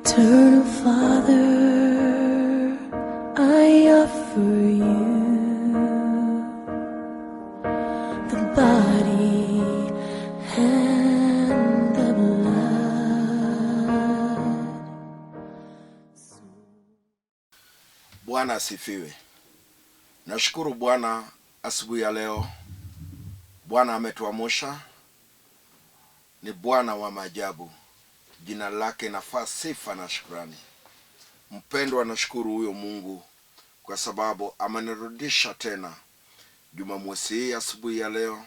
Eternal Father, I offer you the body and the blood. Bwana asifiwe. Nashukuru Bwana asubuhi ya leo. Bwana ametuamsha, ni Bwana wa maajabu, jina lake nafaa sifa na shukrani. Mpendwa, nashukuru huyo Mungu kwa sababu amenirudisha tena Jumamosi hii asubuhi ya leo.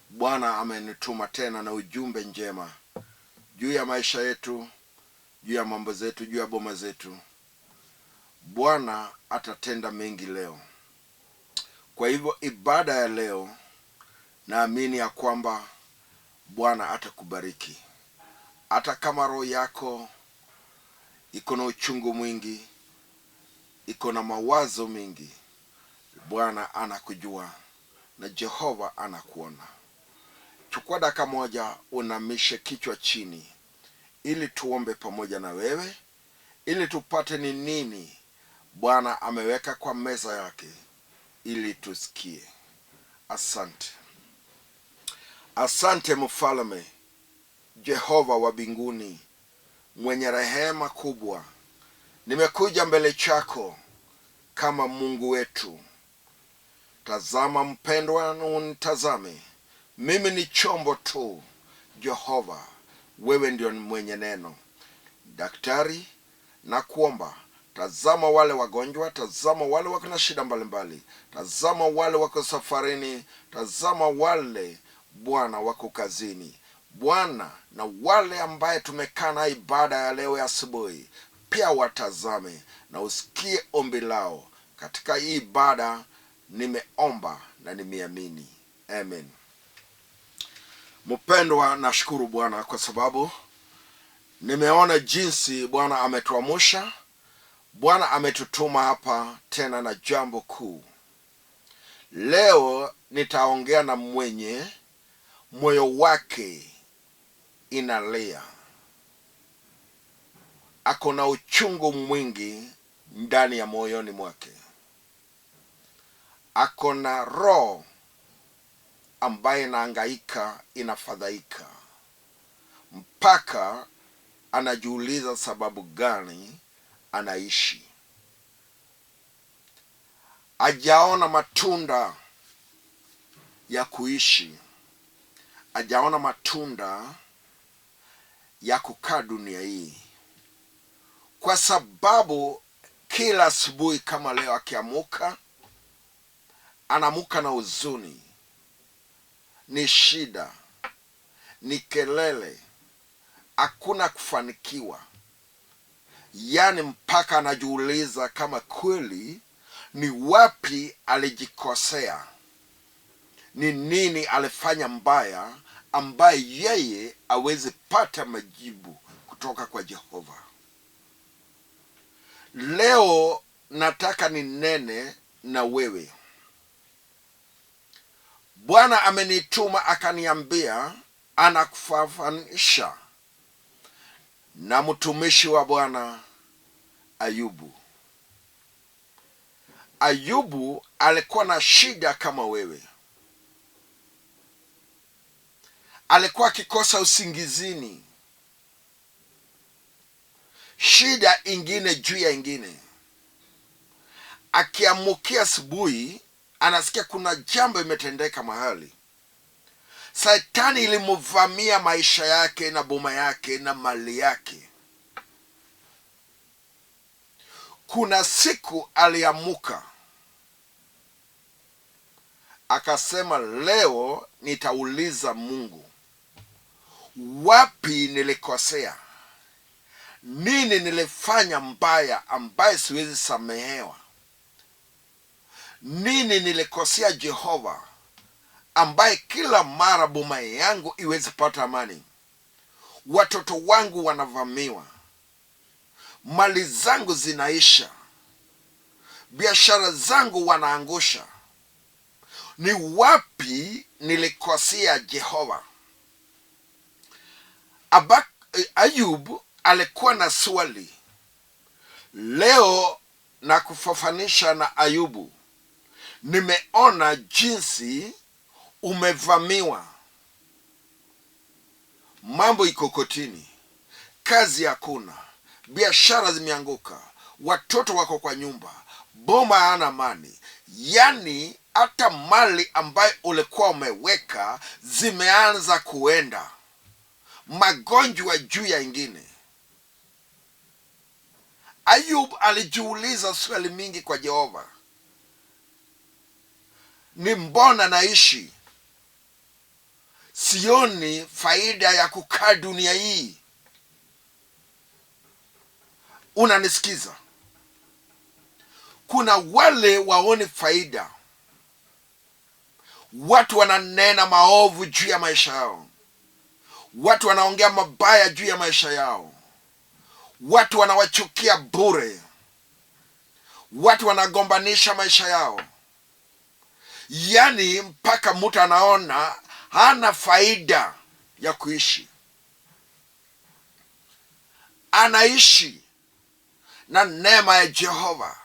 Bwana amenituma tena na ujumbe njema juu ya maisha yetu, juu ya mambo zetu, juu ya boma zetu. Bwana atatenda mengi leo. Kwa hivyo ibada ya leo, naamini ya kwamba Bwana atakubariki, hata kama roho yako iko na uchungu mwingi, iko na mawazo mengi. Bwana anakujua na Jehova anakuona. Chukua dakika moja, unamishe kichwa chini, ili tuombe pamoja na wewe, ili tupate ni nini Bwana ameweka kwa meza yake, ili tusikie. Asante, asante Mfalme Jehova wa mbinguni, mwenye rehema kubwa, nimekuja mbele chako kama Mungu wetu. Tazama mpendwa, unitazame mimi, ni chombo tu. Jehova, wewe ndio mwenye neno. Daktari, na kuomba tazama wale wagonjwa, tazama wale wako na shida mbalimbali, tazama wale wako safarini, tazama wale Bwana wako kazini, Bwana, na wale ambaye tumekaa na ibada ya leo ya asubuhi, pia watazame na usikie ombi lao katika hii ibada. Nimeomba na nimeamini, amen. Mpendwa, nashukuru Bwana kwa sababu nimeona jinsi Bwana ametuamsha. Bwana ametutuma hapa tena na jambo kuu. Leo nitaongea na mwenye moyo wake inalia, ako na uchungu mwingi ndani ya moyoni mwake, ako na roho ambaye inahangaika, inafadhaika, mpaka anajiuliza sababu gani anaishi. Hajaona matunda ya kuishi, hajaona matunda ya kukaa dunia hii, kwa sababu kila asubuhi kama leo akiamuka, anamuka na huzuni, ni shida, ni kelele, hakuna kufanikiwa. Yaani mpaka anajiuliza kama kweli ni wapi alijikosea, ni nini alifanya mbaya ambaye yeye awezi pata majibu kutoka kwa Jehova. Leo nataka ninene na wewe. Bwana amenituma akaniambia, anakufafanisha na mtumishi wa Bwana Ayubu. Ayubu alikuwa na shida kama wewe, alikuwa akikosa usingizini, shida ingine juu ya ingine. Akiamukia asubuhi, anasikia kuna jambo imetendeka mahali. Saitani ilimvamia maisha yake na boma yake na mali yake. Kuna siku aliamuka akasema, leo nitauliza Mungu, wapi nilikosea, nini nilifanya mbaya ambaye siwezi samehewa, nini nilikosea Jehova ambaye kila mara boma yangu iwezi pata amani, watoto wangu wanavamiwa, mali zangu zinaisha, biashara zangu wanaangusha. Ni wapi nilikosea Jehova? Ayub Alikuwa na swali leo na kufafanisha na Ayubu, nimeona jinsi umevamiwa, mambo iko kotini, kazi hakuna, biashara zimeanguka, watoto wako kwa nyumba, boma hana amani, yaani hata mali ambayo ulikuwa umeweka zimeanza kuenda, magonjwa juu ya ingine. Ayub alijiuliza swali mingi kwa Jehova, ni mbona naishi? Sioni faida ya kukaa dunia hii. Unanisikiza? Kuna wale waone faida, watu wananena maovu juu ya maisha yao, watu wanaongea mabaya juu ya maisha yao, watu wanawachukia bure, watu wanagombanisha maisha yao, yaani mpaka mtu anaona hana faida ya kuishi. Anaishi na neema ya Jehova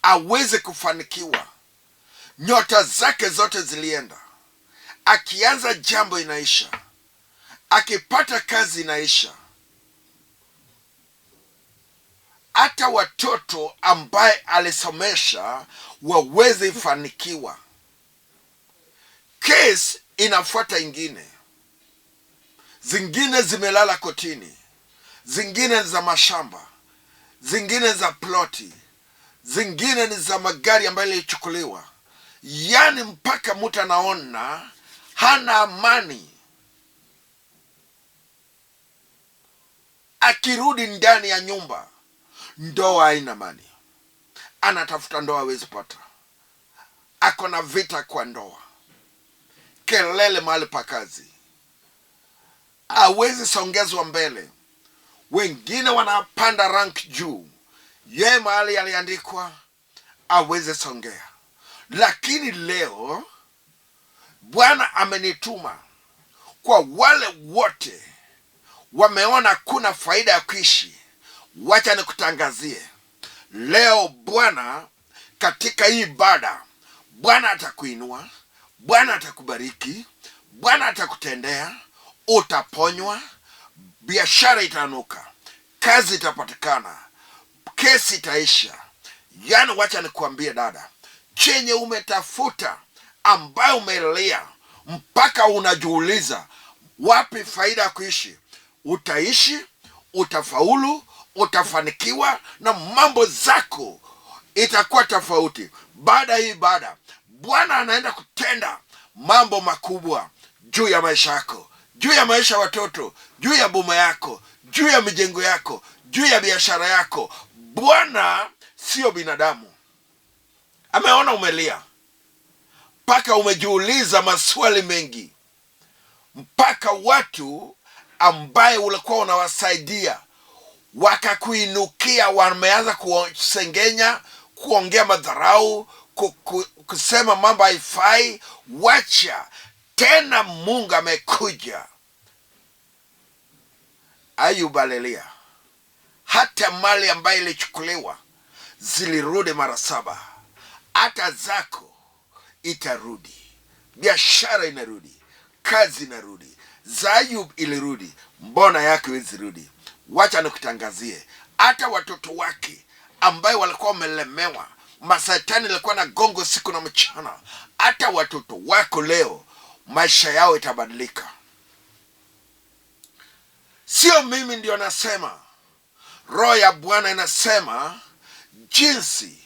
aweze kufanikiwa. Nyota zake zote zilienda, akianza jambo inaisha, akipata kazi inaisha. Hata watoto ambaye alisomesha waweze fanikiwa. Kesi inafuata ingine, zingine zimelala kotini, zingine za mashamba, zingine za ploti, zingine ni za magari ambayo ilichukuliwa. Yaani mpaka mtu anaona hana amani. Akirudi ndani ya nyumba, ndoa haina amani, anatafuta ndoa hawezi pata, ako na vita kwa ndoa, kelele mahali pa kazi, hawezi songezwa mbele. Wengine wanapanda rank juu, yeye mahali aliandikwa aweze songea. Lakini leo Bwana amenituma kwa wale wote wameona kuna faida ya kuishi. Wacha nikutangazie leo, Bwana katika hii ibada, Bwana atakuinua, Bwana atakubariki, Bwana atakutendea, utaponywa, biashara itanuka, kazi itapatikana, kesi itaisha. Yaani, wacha nikuambie dada, chenye umetafuta ambayo umelia mpaka unajiuliza wapi faida ya kuishi, utaishi, utafaulu, utafanikiwa na mambo zako itakuwa tofauti. Baada ya hii ibada, Bwana anaenda kutenda mambo makubwa juu ya maisha yako, juu ya maisha ya watoto, juu ya boma yako, juu ya mijengo yako, juu ya biashara yako. Bwana sio binadamu, ameona umelia mpaka umejiuliza maswali mengi, mpaka watu ambaye ulikuwa unawasaidia wakakuinukia, wameanza kusengenya, kuongea madharau, kusema mambo haifai. Wacha tena, Mungu amekuja. Ayub alilia, hata mali ambayo ilichukuliwa zilirudi mara saba, hata zako itarudi, biashara inarudi, kazi inarudi. Za Ayub ilirudi, mbona yake iwezi rudi? Wacha nikutangazie, hata watoto wake ambaye walikuwa wamelemewa, mashetani ilikuwa na gongo siku na mchana, hata watoto wako leo maisha yao itabadilika. Sio mimi ndio nasema, Roho ya Bwana inasema jinsi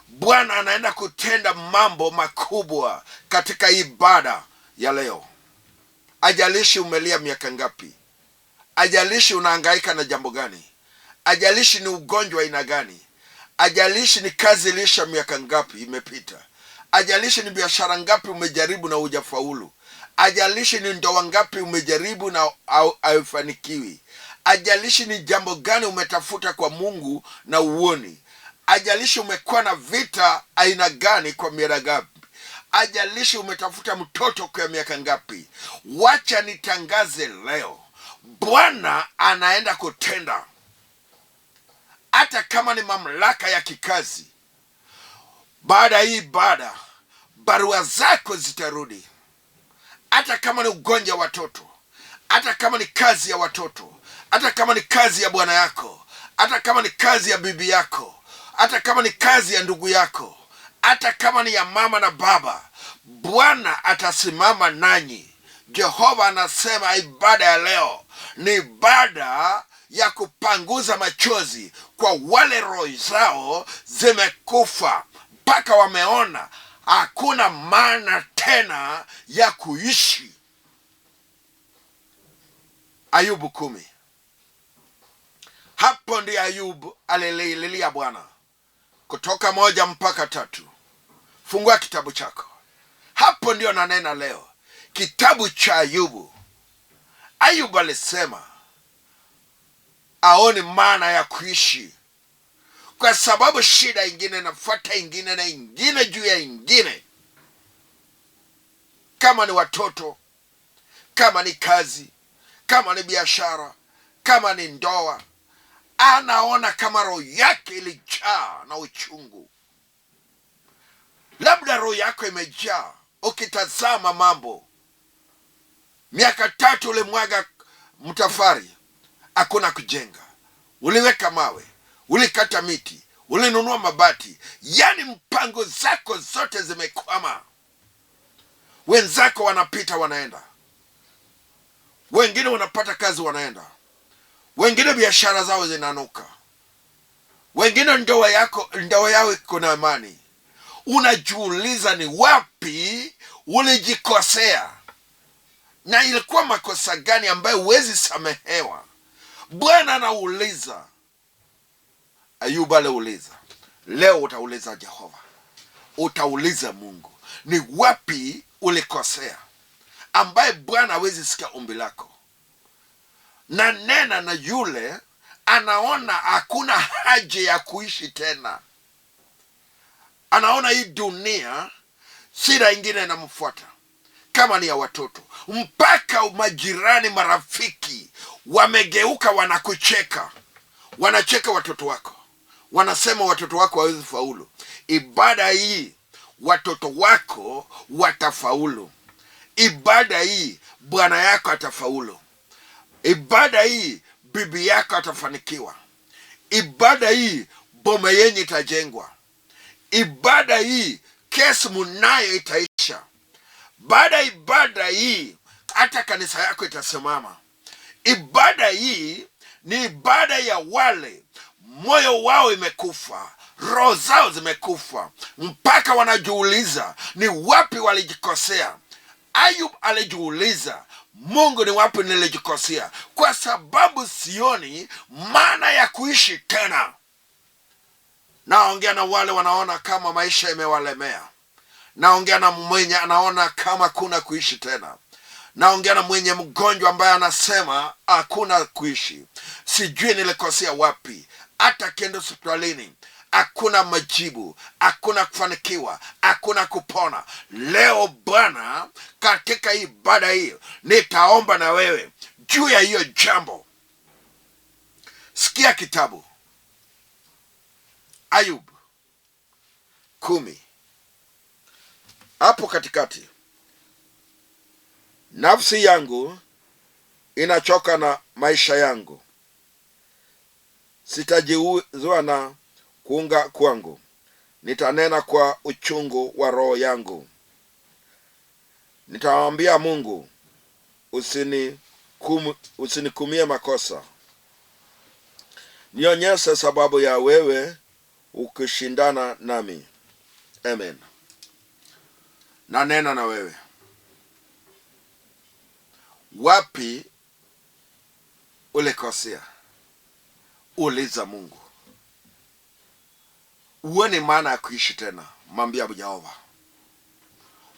Bwana anaenda kutenda mambo makubwa katika ibada ya leo. Ajalishi umelia miaka ngapi, ajalishi unahangaika na jambo gani, ajalishi ni ugonjwa aina gani, ajalishi ni kazi ilisha miaka ngapi imepita, ajalishi ni biashara ngapi umejaribu na hujafaulu, ajalishi ni ndoa ngapi umejaribu na haifanikiwi, ajalishi ni jambo gani umetafuta kwa Mungu na uoni, ajalishi umekuwa na vita aina gani kwa miaka ngapi, ajalishi umetafuta mtoto kwa miaka ngapi. Wacha nitangaze leo, Bwana anaenda kutenda, hata kama ni mamlaka ya kikazi. Baada ya hii ibada, barua zako zitarudi, hata kama ni ugonjwa wa watoto, hata kama ni kazi ya watoto, hata kama ni kazi ya bwana yako, hata kama ni kazi ya bibi yako, hata kama ni kazi ya ndugu yako, hata kama ni ya mama na baba, Bwana atasimama nanyi. Jehova anasema ibada ya leo ni ibada ya kupanguza machozi kwa wale roho zao zimekufa mpaka wameona hakuna maana tena ya kuishi. Ayubu 10. Hapo ndiyo Ayubu alililia Bwana, kutoka 1 mpaka 3. Fungua kitabu chako, hapo ndio nanena leo, kitabu cha Ayubu. Ayubu alisema aoni maana ya kuishi, kwa sababu shida ingine inafuata ingine na ingine juu ya ingine, kama ni watoto, kama ni kazi, kama ni biashara, kama ni ndoa. Anaona kama roho yake ilijaa na uchungu. Labda roho yako imejaa, ukitazama mambo, miaka 3 ulimwaga mtafari, hakuna kujenga, uliweka mawe, ulikata miti, ulinunua mabati, yaani mpango zako zote zimekwama. Wenzako wanapita wanaenda, wengine wanapata kazi wanaenda, wengine biashara zao zinanuka, wengine ndoa yao iko na amani. Unajiuliza ni wapi ulijikosea na ilikuwa makosa gani ambayo huwezi samehewa. Bwana anauliza, Ayubu aliuliza, leo utauliza Jehova, utauliza Mungu, ni wapi ulikosea ambaye Bwana hawezi sikia ombi lako. Na nena na yule anaona hakuna haja ya kuishi tena, anaona hii dunia shida ingine inamfuata, kama ni ya watoto, mpaka majirani, marafiki wamegeuka, wanakucheka, wanacheka watoto wako, wanasema watoto wako hawezi faulu. Ibada hii watoto wako watafaulu. Ibada hii bwana yako atafaulu. Ibada hii bibi yako atafanikiwa. Ibada hii boma yenye itajengwa. Ibada hii kesi munayo itaisha. Baada ya ibada hii hata kanisa yako itasimama. Ibada hii ni ibada ya wale moyo wao imekufa, roho zao zimekufa, mpaka wanajiuliza ni wapi walijikosea. Ayub alijiuliza, Mungu, ni wapi nilijikosea? Kwa sababu sioni maana ya kuishi tena. Naongea na wale wanaona kama maisha imewalemea. Naongea na mwenye anaona kama kuna kuishi tena. Naongea na mwenye mgonjwa ambaye anasema hakuna kuishi, sijui nilikosea wapi. Hata akienda hospitalini hakuna majibu, hakuna kufanikiwa, hakuna kupona. Leo Bwana, katika ibada hii nitaomba na wewe juu ya hiyo jambo. Sikia kitabu Ayub 10 hapo katikati. Nafsi yangu inachoka na maisha yangu, sitajiuzwa na kuunga kwangu, nitanena kwa uchungu wa roho yangu. Nitamwambia Mungu, usinikumie makosa, nionyeshe sababu ya wewe ukishindana nami. Amen. Nanena na wewe, wapi ulikosea? Uliza Mungu. Uone maana ya kuishi tena, mwambia Jehova.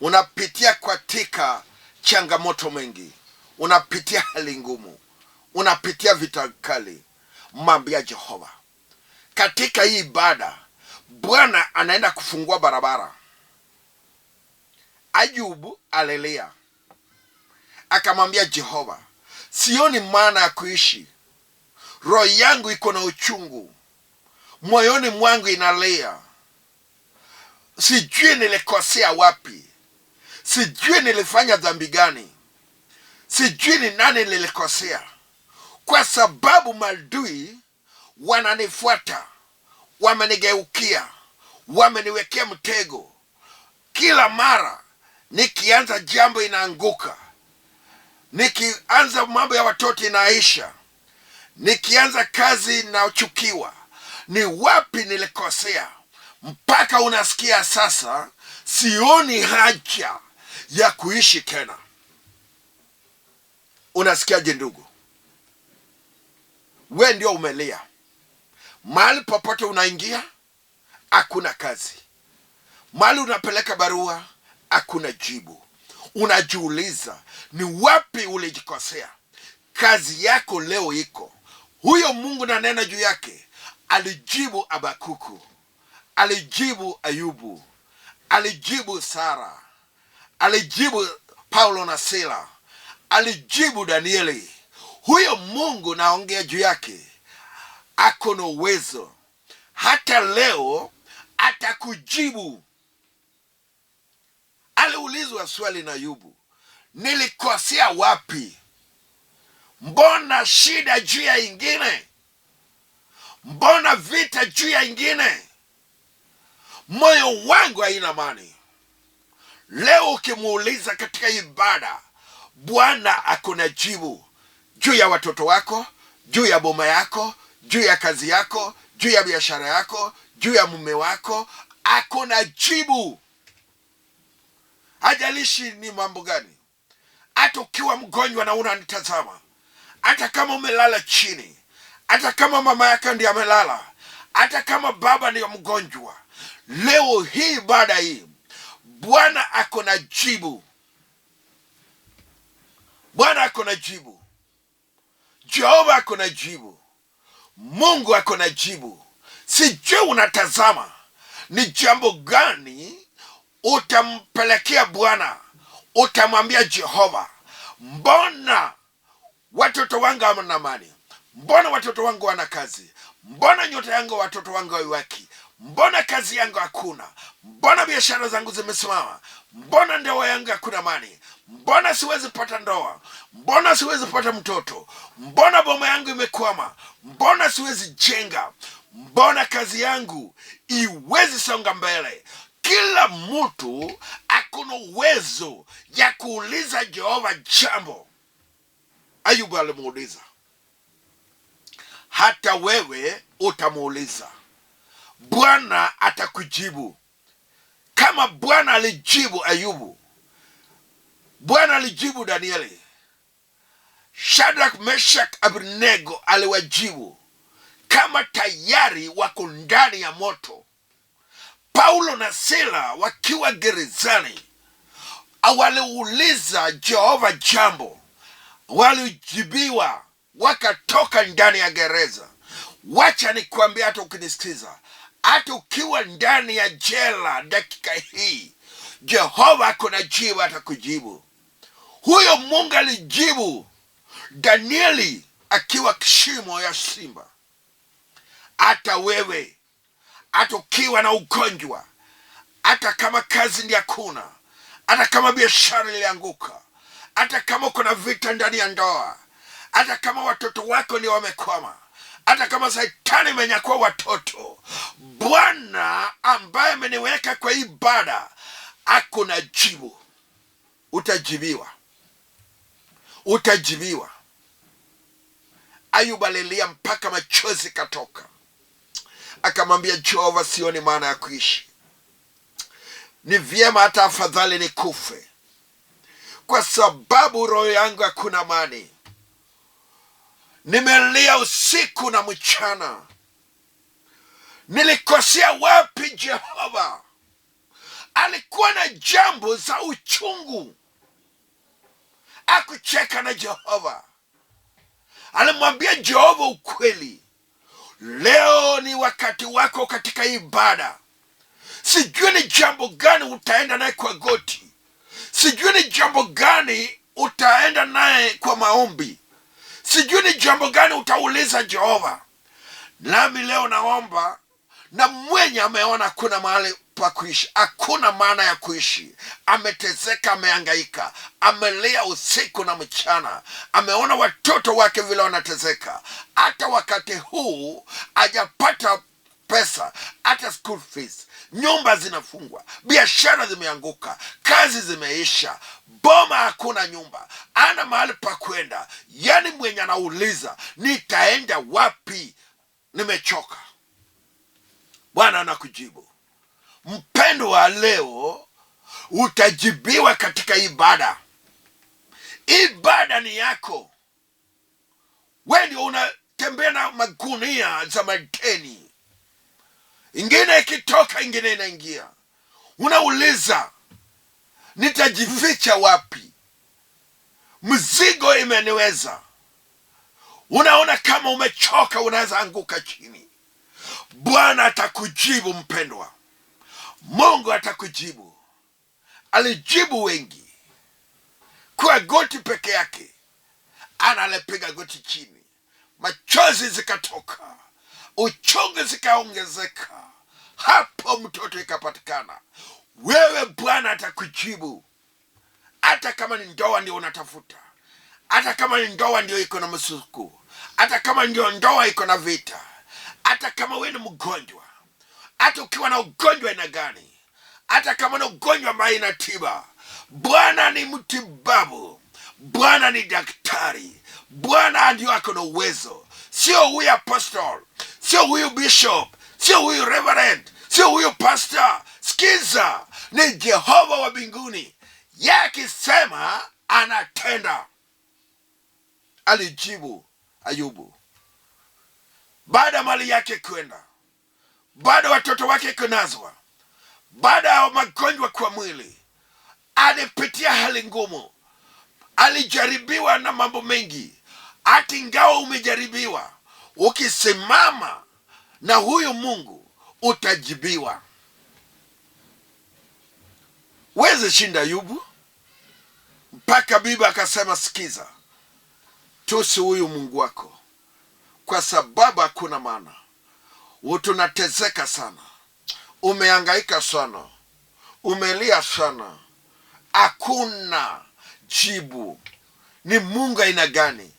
Unapitia katika changamoto mengi, unapitia hali ngumu, unapitia vita kali, mwambia Jehova. Katika hii ibada Bwana anaenda kufungua barabara. Ayubu alilia akamwambia Jehova, Sioni maana ya kuishi, roho yangu iko na uchungu, moyoni mwangu inalia, sijui nilikosea wapi, sijui nilifanya dhambi gani, sijui ni nani nilikosea, kwa sababu maadui wananifuata, wamenigeukia, wameniwekea mtego. Kila mara nikianza jambo inaanguka, nikianza mambo ya watoto inaisha, nikianza kazi nachukiwa. Ni wapi nilikosea? Mpaka unasikia sasa, sioni haja ya kuishi tena. Unasikiaje ndugu? We ndio umelia. Mahali popote unaingia hakuna kazi, mahali unapeleka barua hakuna jibu. Unajiuliza ni wapi ulijikosea. Kazi yako leo iko huyo Mungu na nena juu yake. Alijibu Habakuku, alijibu Ayubu, alijibu Sara, alijibu Paulo na Sila, alijibu Danieli. Huyo Mungu naongea juu yake ako na uwezo hata leo atakujibu. Aliulizwa swali na Ayubu, nilikosea wapi? Mbona shida juu ya ingine? Mbona vita juu ya ingine? Moyo wangu haina amani. Leo ukimuuliza katika ibada, Bwana akona jibu juu ya watoto wako, juu ya boma yako, juu ya kazi yako, juu ya biashara yako, juu ya mume wako, akona jibu. Hajalishi ni mambo gani, hata ukiwa mgonjwa na unanitazama, hata kama umelala chini, hata kama mama yako ndiye amelala, hata kama baba ndiyo mgonjwa, leo hii ibada hii Bwana ako na jibu. Bwana ako na jibu. Jehova ako na jibu. Mungu ako na jibu. Sijui unatazama ni jambo gani utampelekea Bwana, utamwambia Jehova, mbona watoto wangu hawana amani? Mbona watoto wangu wana kazi? Mbona nyota yangu watoto wangu haiwaki? Mbona kazi yangu hakuna? Mbona biashara zangu zimesimama? Mbona ndoa yangu hakuna amani? Mbona siwezi pata ndoa? Mbona siwezi pata mtoto? Mbona boma yangu imekwama? Mbona siwezi jenga? Mbona kazi yangu iwezi songa mbele? Kila mtu akona uwezo ya kuuliza Jehova jambo. Ayubu alimuuliza, hata wewe utamuuliza, Bwana atakujibu. Kama Bwana alijibu Ayubu, Bwana alijibu Danieli, Shadrach, Meshach, Abednego aliwajibu kama tayari wako ndani ya moto. Paulo na Sila wakiwa gerezani waliuliza Jehova jambo, walijibiwa, wakatoka ndani ya gereza. Wacha nikwambia, hata ukinisikiza, hata ukiwa ndani ya jela dakika hii, Jehova akona jibu, atakujibu. Huyo Mungu alijibu Danieli akiwa kishimo ya simba. Hata wewe, hata ukiwa na ugonjwa, hata kama kazi ndiyo hakuna, hata kama biashara ilianguka, hata kama uko na vita ndani ya ndoa, hata kama watoto wako ndio wamekwama, hata kama Shetani imenyakua watoto, Bwana ambaye ameniweka kwa ibada akona jibu. Utajibiwa, utajibiwa. Ayubu alilia mpaka machozi katoka, akamwambia Jehova, sioni maana ya kuishi, ni vyema hata afadhali nikufe, kwa sababu roho yangu hakuna amani. Nimelia usiku na mchana. Nilikosea wapi Jehova? Alikuwa na jambo za uchungu, akucheka na Jehova. Alimwambia Jehova ukweli. Leo ni wakati wako katika ibada. Sijui ni jambo gani utaenda naye kwa goti, sijui ni jambo gani utaenda naye kwa maombi. Sijui ni jambo gani utauliza Jehova. Nami leo naomba na mwenye ameona hakuna mahali pa kuishi, hakuna maana ya kuishi, ametezeka, amehangaika, amelia usiku na mchana, ameona watoto wake vile wanatezeka, hata wakati huu hajapata pesa, hata school fees, nyumba zinafungwa, biashara zimeanguka, kazi zimeisha, boma hakuna nyumba, ana mahali pa kwenda. Yani mwenye anauliza nitaenda wapi, nimechoka. Bwana anakujibu mpendwa, leo utajibiwa katika ibada. Ibada ni yako. We ndio unatembea na magunia za madeni, ingine ikitoka ingine inaingia. Unauliza, nitajificha wapi? Mzigo imeniweza. Unaona kama umechoka, unaweza anguka chini. Bwana atakujibu mpendwa, Mungu atakujibu. Alijibu wengi kwa goti peke yake, ana alipiga goti chini, machozi zikatoka, uchungu zikaongezeka, hapo mtoto ikapatikana. Wewe Bwana atakujibu, hata kama ni ndoa ndio unatafuta, hata kama ni ndoa ndio iko na msuku, hata kama ndio ndoa iko na vita, hata kama wewe ni mgonjwa, hata ukiwa na ugonjwa aina gani, hata kama ni ugonjwa ambayo ina tiba, Bwana ni mtibabu, Bwana ni daktari, Bwana ndio ako na uwezo. Sio huyu apostle, sio huyu bishop, sio huyu reverend, sio huyu pastor. Sikiza, ni Jehova wa mbinguni, yeye akisema anatenda. Alijibu Ayubu baada ya mali yake kwenda, baada ya watoto wake kunazwa, baada ya magonjwa kwa mwili, alipitia hali ngumu, alijaribiwa na mambo mengi. Hata ingawa umejaribiwa, ukisimama na huyu Mungu utajibiwa. Weze shinda Ayubu mpaka bibi akasema, sikiza, tusi huyu Mungu wako kwa sababu hakuna maana, tunatezeka sana, umehangaika sana, umelia sana, hakuna jibu. Ni Mungu aina gani?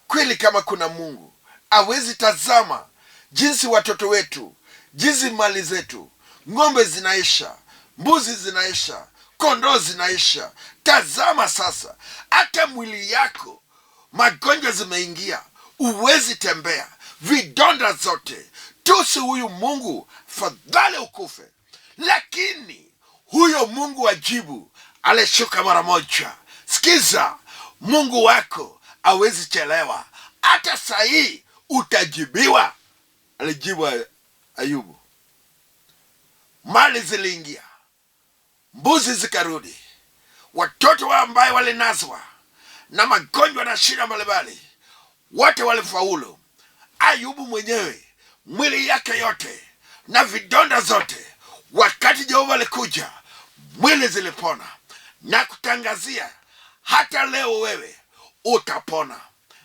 Kweli, kama kuna Mungu awezi tazama jinsi watoto wetu, jinsi mali zetu, ng'ombe zinaisha, mbuzi zinaisha, kondoo zinaisha. Tazama sasa, hata mwili yako magonjwa zimeingia, uwezi tembea, vidonda zote. Tusi huyu Mungu, fadhali ukufe. Lakini huyo Mungu ajibu, alishuka mara moja. Sikiza, Mungu wako awezi chelewa, hata sahii utajibiwa. Alijibu Ayubu, mali ziliingia, mbuzi zikarudi, watoto wa ambaye walinaswa na magonjwa na shida mbalimbali, wote walifaulu. Ayubu mwenyewe mwili yake yote na vidonda zote, wakati Jehova alikuja, mwili zilipona. Na kutangazia hata leo wewe utapona,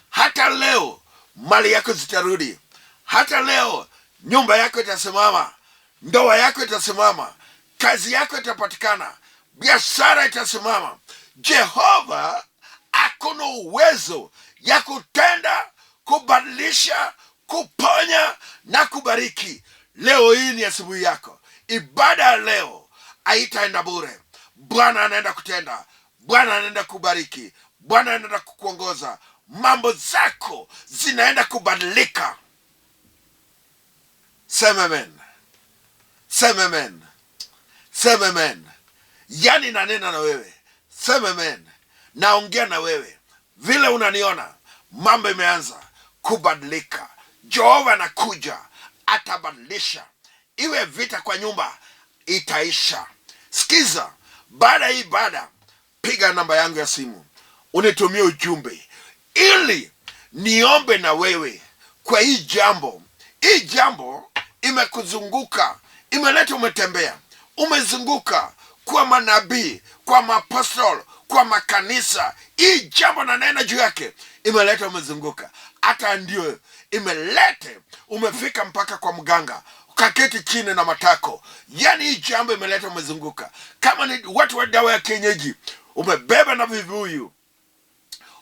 hata leo mali yako zitarudi, hata leo nyumba yako itasimama, ndoa yako itasimama, kazi yako itapatikana, biashara itasimama. Jehova akona uwezo ya kutenda, kubadilisha, kuponya na kubariki. Leo hii ni asubuhi yako. Ibada ya leo haitaenda bure. Bwana anaenda kutenda, Bwana anaenda kubariki, Bwana anaenda kukuongoza, mambo zako zinaenda kubadilika. Sema amen, sema amen, sema amen. Yani nanena na wewe, sema amen. Naongea na wewe vile unaniona, mambo imeanza kubadilika. Jehova anakuja, atabadilisha. Iwe vita kwa nyumba itaisha. Sikiza, baada ya ibada, piga namba yangu ya simu, unitumie ujumbe ili niombe na wewe kwa hii jambo. Hii jambo imekuzunguka, imeleta, umetembea, umezunguka kwa manabii, kwa maapostol, kwa makanisa. Hii jambo nanena juu yake imeleta umezunguka, hata ndio imelete umefika mpaka kwa mganga ukaketi chini na matako. Yani hii jambo imeleta umezunguka, kama ni watu wa dawa ya kienyeji, umebeba na vibuyu,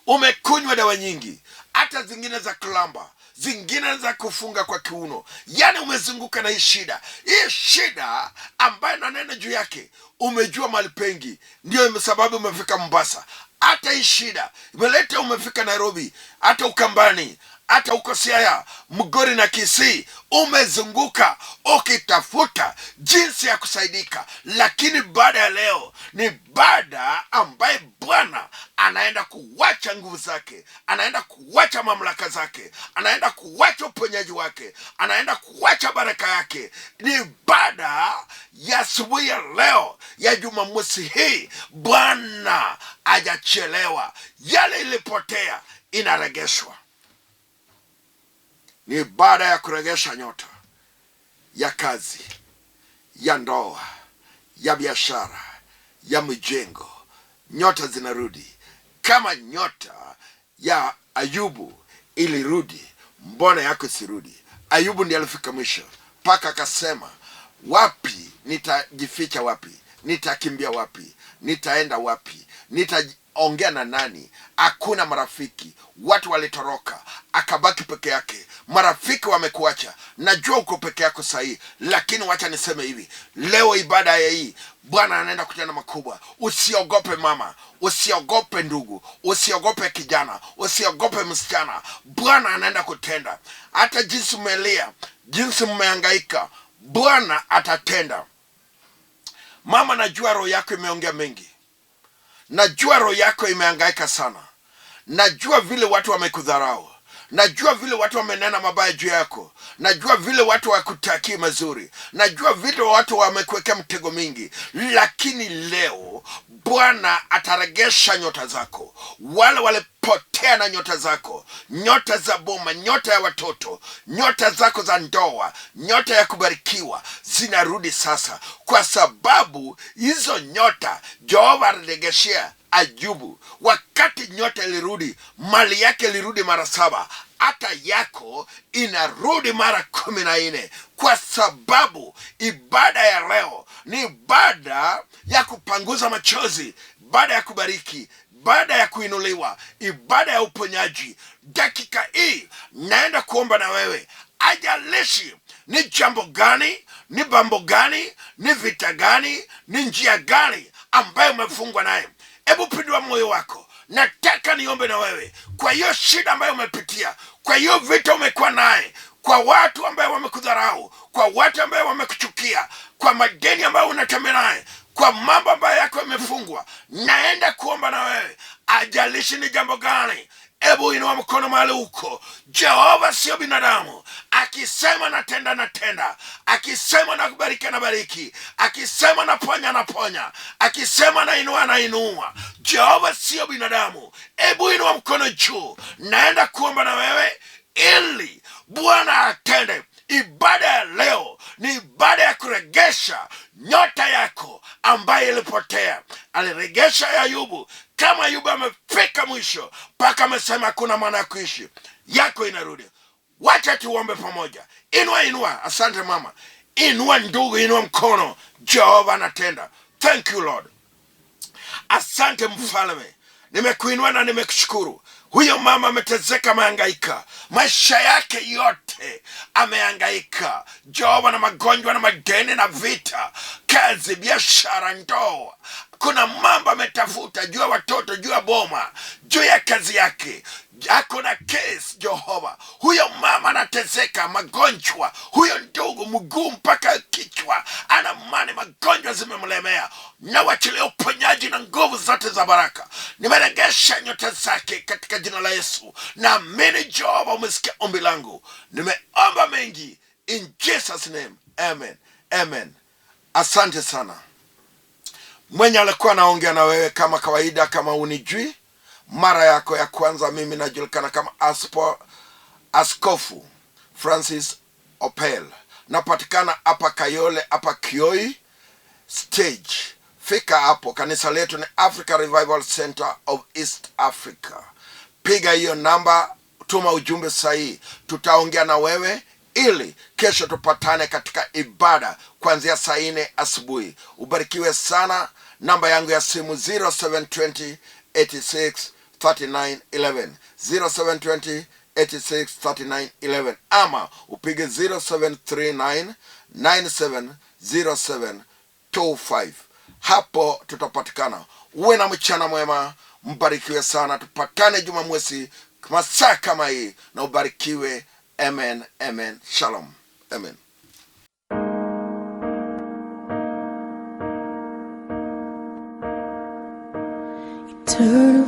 umekunywa dawa nyingi, hata zingine za kulamba, zingine za kufunga kwa kiuno. Yani umezunguka na hii shida, hii shida ambayo nanena juu yake, umejua mahali pengi, ndio sababu umefika Mombasa. Hata hii shida imeleta umefika Nairobi, hata Ukambani, hata uko Siaya, Mgori na Kisii, umezunguka ukitafuta jinsi ya kusaidika. Lakini baada ya leo ni baada ambaye Bwana anaenda kuwacha nguvu zake, anaenda kuwacha mamlaka zake, anaenda kuwacha uponyaji wake, anaenda kuwacha baraka yake. Ni baada ya asubuhi ya leo ya Jumamosi hii, Bwana hajachelewa, yale ilipotea inaregeshwa. Ni baada ya kuregesha nyota ya kazi, ya ndoa, ya biashara, ya mjengo. Nyota zinarudi kama nyota ya Ayubu ilirudi, mbona yako isirudi? Ayubu ndiye alifika mwisho mpaka akasema, wapi nitajificha? Wapi nitakimbia? Wapi nitaenda? Wapi nitaongea na nani? Hakuna marafiki, watu walitoroka, akabaki peke yake. Marafiki wamekuacha, najua uko peke yako sahii, lakini wacha niseme hivi leo, ibada ya hii Bwana anaenda kutenda makubwa. Usiogope mama, usiogope ndugu, usiogope kijana, usiogope msichana. Bwana anaenda kutenda. Hata jinsi mmelia, jinsi mmehangaika, Bwana atatenda. Mama, najua roho yako imeongea mengi, najua roho yako imehangaika sana, najua vile watu wamekudharau, najua vile watu wamenena mabaya juu yako, najua vile watu wakutakii mazuri, najua vile watu wamekuwekea mtego mingi, lakini leo Bwana ataregesha nyota zako. Wale walipotea na nyota zako, nyota za boma, nyota ya watoto, nyota zako za ndoa, nyota ya kubarikiwa zinarudi sasa, kwa sababu hizo nyota Jehova aliregeshea Ayubu. Wakati nyota ilirudi, mali yake ilirudi mara 7, hata yako inarudi mara 14, kwa sababu ibada ya leo ni ibada ya kupanguza machozi, ibada ya kubariki, ibada ya kuinuliwa, ibada ya uponyaji. Dakika hii naenda kuomba na wewe, ajalishi ni jambo gani, ni bambo gani, ni vita gani, ni njia gani ambayo umefungwa naye. Hebu pindua moyo wako, nataka niombe na wewe kwa hiyo shida ambayo umepitia, kwa hiyo vita umekuwa naye, kwa watu ambayo wamekudharau, kwa watu ambayo wamekuchukia, kwa madeni ambayo unatembea naye, kwa mambo ambayo yako yamefungwa. Naenda kuomba na wewe, ajalishi ni jambo gani. Hebu inua mkono mahali huko. Jehova sio binadamu, akisema natenda natenda, akisema nakubariki nabariki, akisema naponya naponya, akisema nainua nainua. Jehova sio binadamu. Hebu inua mkono juu, naenda kuomba na wewe ili Bwana atende. Ibada ya leo ni ibada ya kuregesha nyota yako ambayo ilipotea. Aliregesha ya Ayubu. Kama Ayubu amefika mwisho mpaka amesema hakuna maana ya kuishi, yako inarudi. Wacha tuombe pamoja. Inua, inua. Asante mama. Inua ndugu, inua mkono. Jehova anatenda. Thank you Lord. Asante mfalme, nimekuinua na nimekushukuru. Huyo mama ameteseka, amehangaika maisha yake yote, amehangaika Jehova na magonjwa na madeni na vita, kazi, biashara, ndoa. Kuna mambo ametafuta juu ya watoto, juu ya boma, juu ya kazi yake, ako na kesi Jehova. Huyo mama anateseka magonjwa, huyo ndugu mguu mpaka kichwa, ana mani, magonjwa zimemlemea. Na wachilia uponyaji na nguvu zote za baraka. Nimeregesha nyota zake katika jina la Yesu. Naamini Jehova umesikia ombi langu, nimeomba mengi in Jesus name, amen, amen. Asante sana. Mwenye alikuwa naongea na wewe kama kawaida, kama unijui mara yako ya kwanza, mimi najulikana kama Askofu Francis Opel. Napatikana hapa Kayole, hapa Kioi stage. Fika hapo. Kanisa letu ni Africa Revival Center of East Africa. Piga hiyo namba, tuma ujumbe sahihi, tutaongea na wewe ili kesho tupatane katika ibada kuanzia saa 4 asubuhi. Ubarikiwe sana. Namba yangu ya simu 0720 86 39 11, 0720 86 39 11, ama upige 0739 9707 25. Hapo tutapatikana. Uwe na mchana mwema, mbarikiwe sana. Tupatane Jumamosi masaa kama hii, na ubarikiwe. Amen, amen. Shalom, amen. Eternal